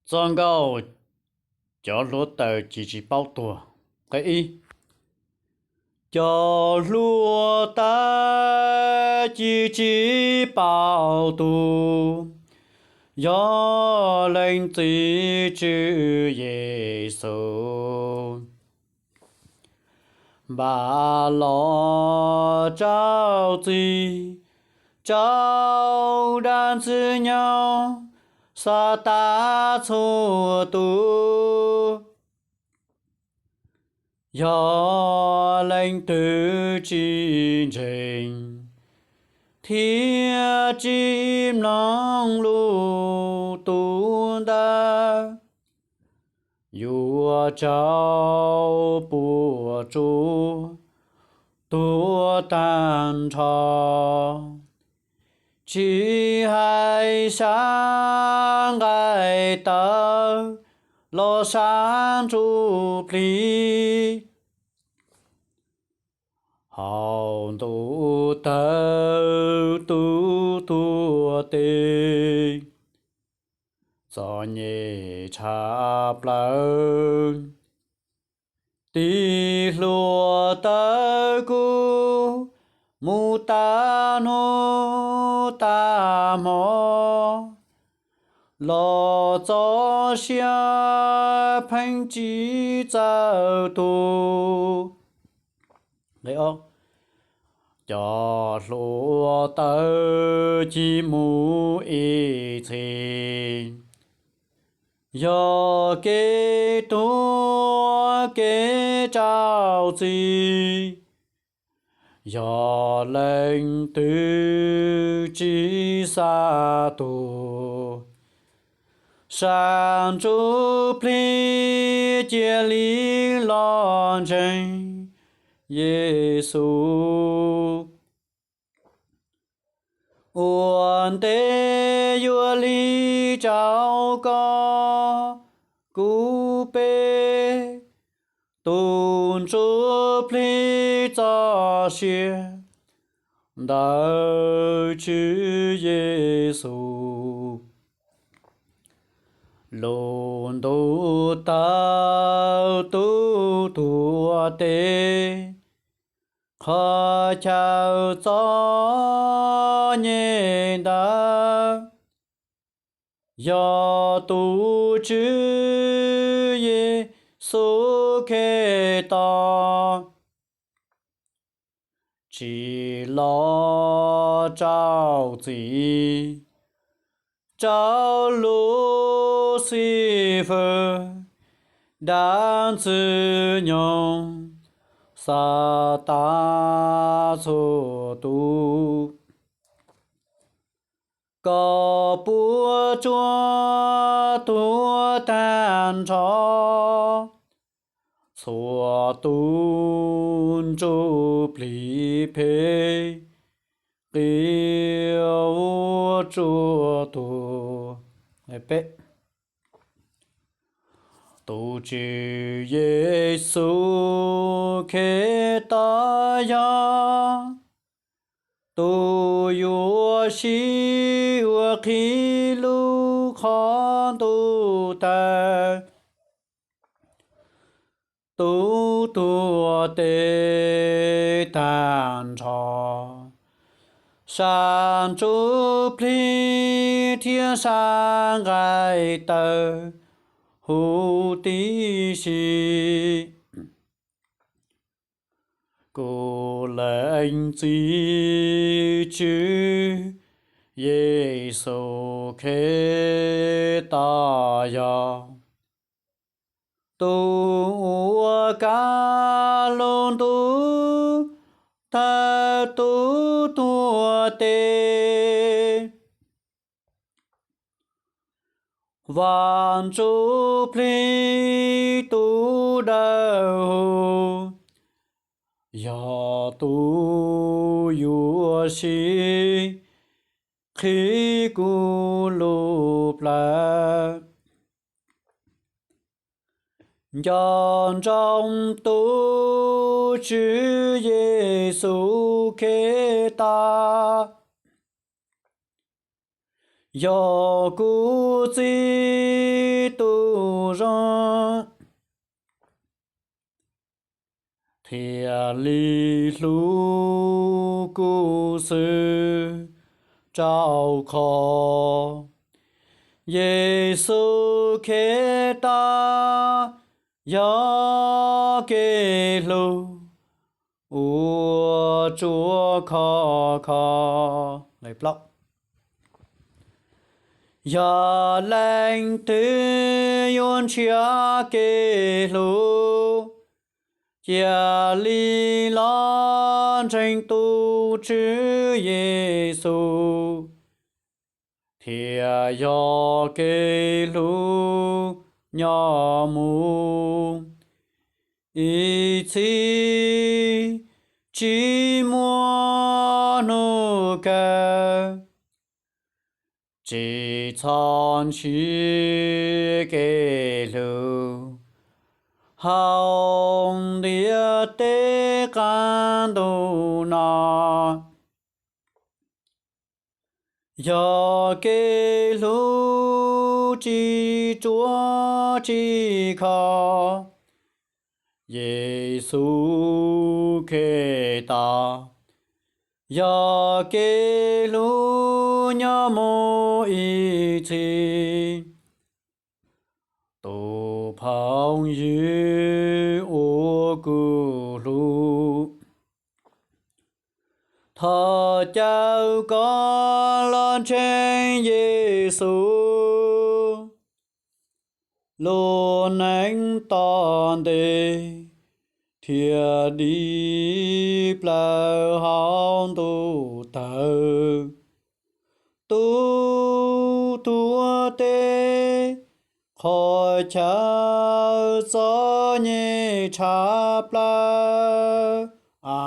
Txoj nkauj cov hluav taws ci tsis paub tuag. Nqe ib. Cov hluav taws ci tsis paub tuag, yog leej txiv Tswv Yexus npaj los rau txim rau dab ntxwg nyoog Xatas txhua tus. Yog leej twg tsis ntseeg thiab tsis mloog lus tus ntawd, yuav raug puas tsuaj tuag tag nrho, tsis hais sab nqaij tawv los sab ntsuj plig. Hauv ntuj tawg tus tuag tes, txom nyem tshaj plaws. Tus hluav taws kub mus tas hnub tas hmo, los txog sia pheej tsis txawj tuag. Cov hluav taws ci mus ib txhis, yog kev tuag kev rau txim. Yog leej twg tsis xav tuag, sab ntsuj plig cia li los ntseeg Yexus. Ua ntej yuav lig rau koj kuv peb, tus ntsuj plig txoj sia ntawm Tswv Yexus. Lub ntuj tawg tus tuag tes, qhov chaw txom nyem ntawd, yog tus Tswv Yexus Khetos tsim los rau txim rau Luxifwg dab ntxwg nyoog Xatas txhua tus, kom puas tsuaj tuag tag nrho txhua tus ntsuj plig phem qia ua tsuaj tuag. Tus Tswv Yexus Khetos yog tus yuam sij uas qhib lub qhov ntuj tawg tus tuag tes tag nrho, sab ntsuj plig thiab sab nqaij tawg huv tib si. Kuv leej txiv Tswv Yexus Khetos yog tus uas kav lub ntuj tawg tus tuag tes. Vaj Ntsuj Plig tus dawb huv yog tus yuam sij qhib kuv lub plawv. Nco ntsoov tus Tswv Yexus Khetos yog kuv txiv thiaj li hlub kuv xwb rau qhov Yexus Khetos yog kev hlub uas tsuas khov kho. Yog leej twg yuav nrhiav kev hlub, cia li los ntseeg tus Tswv Yexus, thiaj yog kev hlub nyob mus ib txhis, tsis muaj hnub kawg. Tsis txhob ntshis kev hlub hauv ntiaj teb qab ntuj no, yog kev hlub tsis tsuas tsis khov. Yexus Khetos yog kev hlub nyob mus ib txhis. Tus phooj ywg uas kuv hlub, thov caw koj los ntseeg Yexus lub neej tom ntej thiaj dim plaws hauv ntuj tawg. Tus tuav tes qhov chaw txom nyem tshaj plaws a